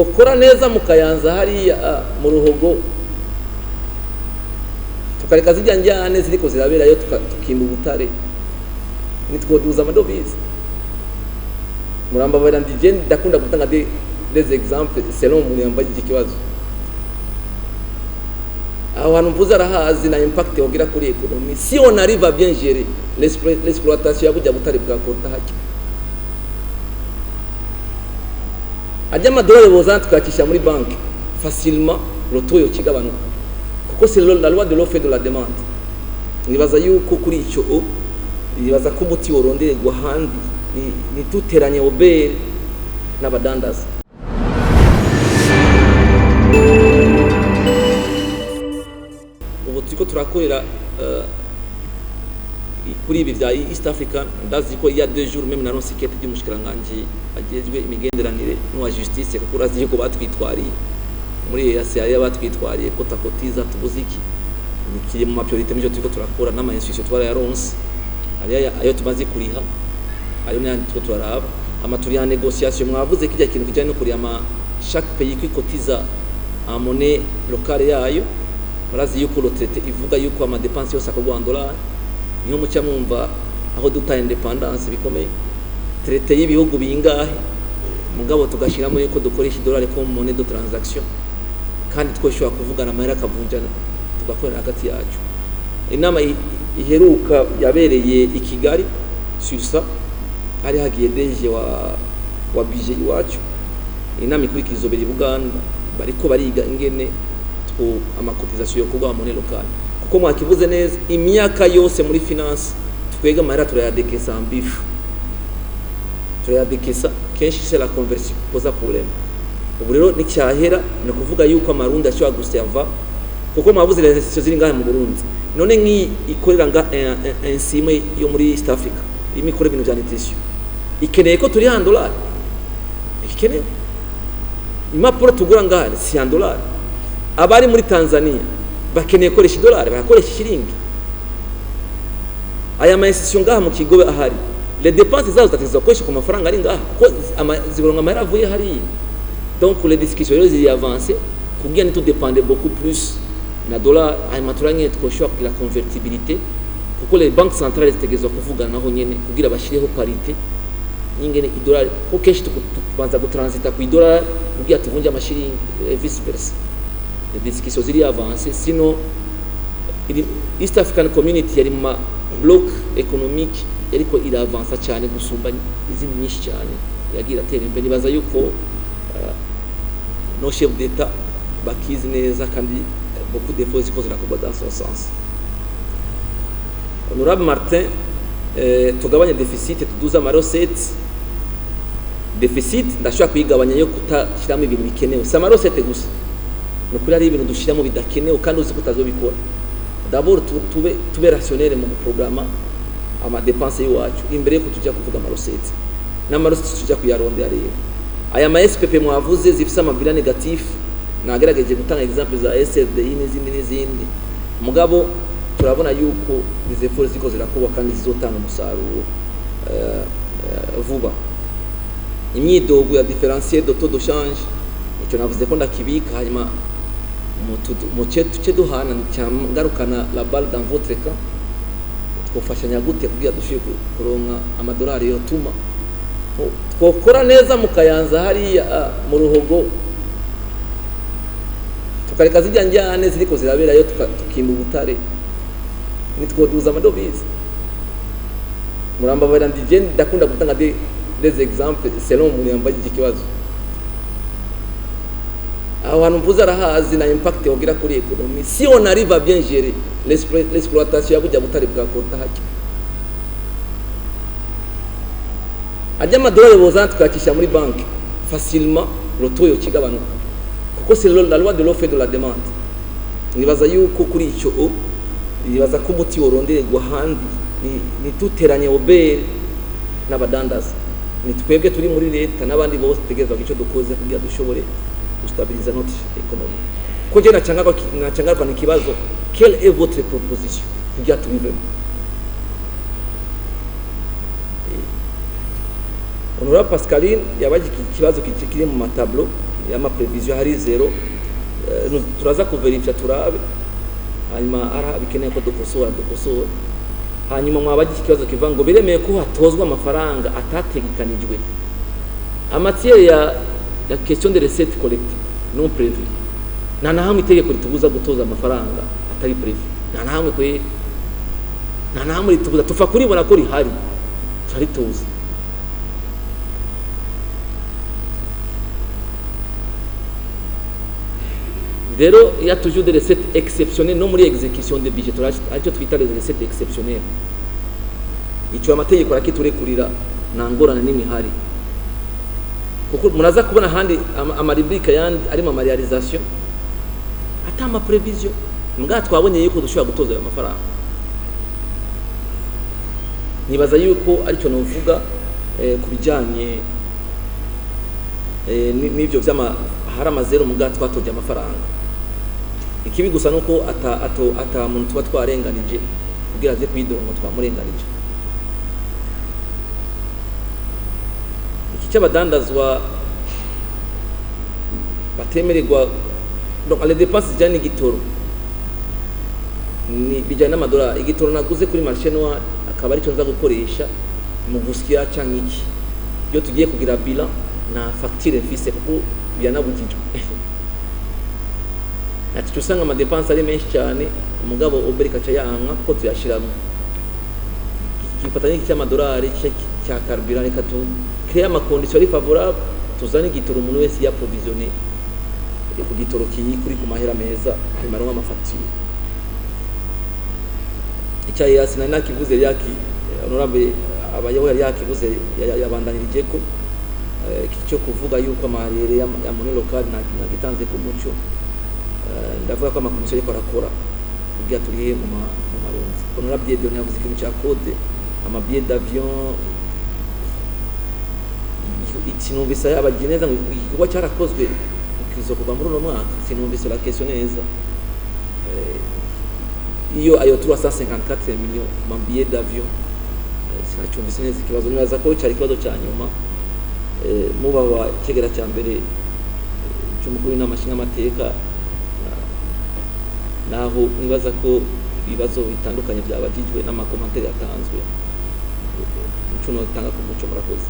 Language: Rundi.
Ukora neza mu Kayanza hariya mu Ruhogo, tukareka zirya njyane ziriko ziraberayo, tukimba ubutare, nitwoduza amadovize. Murambabarira, ndije ndakunda gutanga des exemples selon umuntu yambajije ikibazo. Aho hantu mvuze arahazi na impact wogira kuri économie si on arrive à bien gérer l'exploitation ya burya butare bwa coltan. Hake arya amadolari bozana tukayakisha muri banki, facilement le taux yokigabanuka, kuko c'est la loi de l'offre et de la demande. Nibaza yuko kuri icyo o nibaza ko umuti worondererwa ahandi, nituteranye OBR n'abadandaza. Ubu turiko turakorera kuri ibi bya East Africa. Ndazi ko il y a 2 jours même naronse ikete ry'umushikiranganji ajejwe imigenderanire n'uwa justice, kuko urazi yuko batwitwariye muri EAC, hariya batwitwariye ko takotiza tubuze iki. Kiri mu ma priorités m'ivyo turiko turakora n'ama institution twarayaronse, hariya ayo tumaze kuriha, ayo n'ayandi turiko turaraba ama turi en négociation. Mwavuze kirya kintu kijanye no kuriha ama chaque pays kwikotiza en monnaie locale yayo. Murazi yuko le traité ivuga yuko ama dépenses yose akorwa en dollar. Niho mucya mwumva aho duta indépendance bikomeye, traité y'ibihugu bingahe, mugabo tugashiramo yuko dukoresha idolari comme monnaie de transaction, kandi twoshobora kuvugana amahera akavunjana, tugakorera hagati yacu. Inama iheruka yabereye i Kigali sur ça, hari hagiye DG wa budget iwacu. Inama ikurikira izobera i Buganda, bariko bariga ingene two ama cotisation yo kugwa monnaie locale, kuko mwakivuze neza, imyaka yose muri finance twega amahera turayadekesa en bif, turayadekesa kenshi, c'est la conversion pose problème. Ubu rero nicyahera ni ukuvuga yuko amarundi ashobora guserva, kuko mwabuze les institutions ziri ngaha mu Burundi. None nk'iyi ikorera nga insime yo muri East Africa irimo ikora ibintu bya nutrition, ikeneye ko turi en dollar? Ikeneye impapuro tugura ngaha si en dollar. Abari muri Tanzania bakeneye koresha idolari, barakoresha ishiringi. Aya ma institution ngaha mu Kigobe ahari, les dépenses zazo zategerezwa gukoresha ku mafaranga ari ngaha, kuko zironka amahera avuye hariya. Donc les discussions rero ziri avancées kugira ntitudépende beaucoup plus na dollar. Hanyuma turanyene twoshobora kugira convertibilité, kuko les banques centrales zitegerezwa kuvuganaho nyene kugira bashireho parité nyingene idolari, ko kenshi tubanza gutransita ku idolari kugira tuvunje amashiringi et vice versa. Les discussions ziri avancées. Sinon East African Community yari mu ma bloc économique yariko iravansa cyane gusumba izindi nyinshi cyane, yagiye iratera imbere. Nibaza yuko nos chefs d'État bakizi neza, kandi beaucoup d'efforts ziko zirakorwa dans son sens. Honorable Martin, tugabanye déficit tuduze ama recettes. Déficit ndashobora kuyigabanya yo kutashyiramo ibintu bikenewe, si ama recettes gusa. Ni ukuri hari ibintu dushyiramo bidakenewe kandi uzi ko utazobikora. D'abord tube rationnel mu guprograma ama dépenses y'iwacu imbere yuko tujya kuvuga ama recettes. N'ama recettes tujya kuyarondera rero, aya ma SPP mwavuze zifise ama bilan négatif, nagerageje gutanga exemple za SRDI n'izindi n'izindi, mugabo turabona yuko izi efforts ziko zirakorwa kandi zizotanga umusaruro vuba. Imyidogo ya différentiel de taux de change, icyo navuze ko ndakibika, hanyuma muce tuce duhana ngarukana la balle dans votre camp. Twofashanya gute kugira dushobore kuronka amadolari yotuma twokora neza mu Kayanza hariya mu Ruhogo, tukareka zirya njyane ziriko ziraberayo, tukimba ubutare, nitwoduza amadovize? Murambabarira, ndije ndakunda gutanga des exemples selon umuntu yambajije ikibazo. Aho hantu mvuze arahazi na impact wogira kuri économie si on arrive à bien gérer l'exploitation ya burya butare bwa coltan. Hake arya amadolari bozana tukayakisha muri banki, facilement le taux yokigabanuka, kuko c'est la loi de l'offre et de la demande. Nibaza yuko kuri icyo o nibaza ko umuti worondererwa ahandi, nituteranye OBR n'abadandaza. Ni twebwe turi muri leta n'abandi bose tegerezwa icyo dukoze kugira dushobore gustabiliza notre économie. Ko je nacangakwa ni ikibazo: quelle est votre proposition kugira tubivemo? Honorable Pascaline yabaje ikibazo kiri mu ma tableaux. y'ama prévision hari zéro. Turaza kuverifya turabe, hanyuma ara bikeneye ko dukosora, dukosora. Hanyuma mwabagira ikibazo kivuga ngo biremeye ko hatozwa amafaranga atategekanijwe. En matière ya question de recette collectée non prévue, nta na hamwe itegeko ritubuza gutoza amafaranga atari prévu. Nta na hamwe kweri, nta na hamwe ritubuza. Tufa kuribona ko rihari, turarituza. Rero il y a toujours des recettes exceptionnelles no muri exécution de budget, aricyo twita les recettes exceptionnelles. Icyo amategeko arakiturekurira, nta ngorane n'imwe ihari, kuko muraza kubona ahandi ama rubriques yandi arimo ama réalisation ata ama prévision. Mbwa twabonye yuko dushobora gutoza ayo mafaranga. Nibaza yuko aricyo novuga ku bijyanye n'ivyo vy'ama hari ama zéro, muga twatoje amafaranga. Ikibi gusa nuko ata muntu tuba twarenganije kugira aze kwidongo twamurenganije. Iki cy'abadandazwa batemererwa, donc les dépenses zijyanye n'igitoro ni bijyanye n'amadolari. Igitoro naguze kuri marché noir akaba aricyo nza gukoresha mu gusya cyangwa iki, iyo tugiye kugira bilan na facture mfise, kuko biranabujijwe. Ati usanga ama dépenses ari menshi cyane, umugabo OBR kaca yanka ko tuyashiramo. Gifata n'iki cy'amadolari cya carburant, reka tu créer ama conditions ari favorable, tuzane igitoro, umuntu wese yapprovisionné ku gitoro kiri kuri ku mahera meza, hanyuma aronke ama facture. Icya yasi nari nakivuze, yaki honorable abayoboye yari yakivuze, yabandanirije ko iki cyo kuvuga yuko ama arriérés ya monnaie locale nagitanze ku muco. Ndavuga ko amakomisiyo ariko arakora kugira turihe mu marundi. Honorable Dieudonné yavuze ikintu cya code ama billet d'avion. Sinumvise yabagiye neza ngo igikorwa cyarakozwe kizokorwa muri uno mwaka. Sinumvise la question neza. Iyo ayo 354 millions ma billet d'avion, sinacyumvise neza ikibazo. Nibaza ko cyari ikibazo cya nyuma. Muba wa kigera cya mbere cy'umukuru w'inama nshingamateka, naho nibaza ko ibibazo bitandukanye byabagijwe n'ama commentaires yatanzwe, umuco notanga ku muco. Murakoze.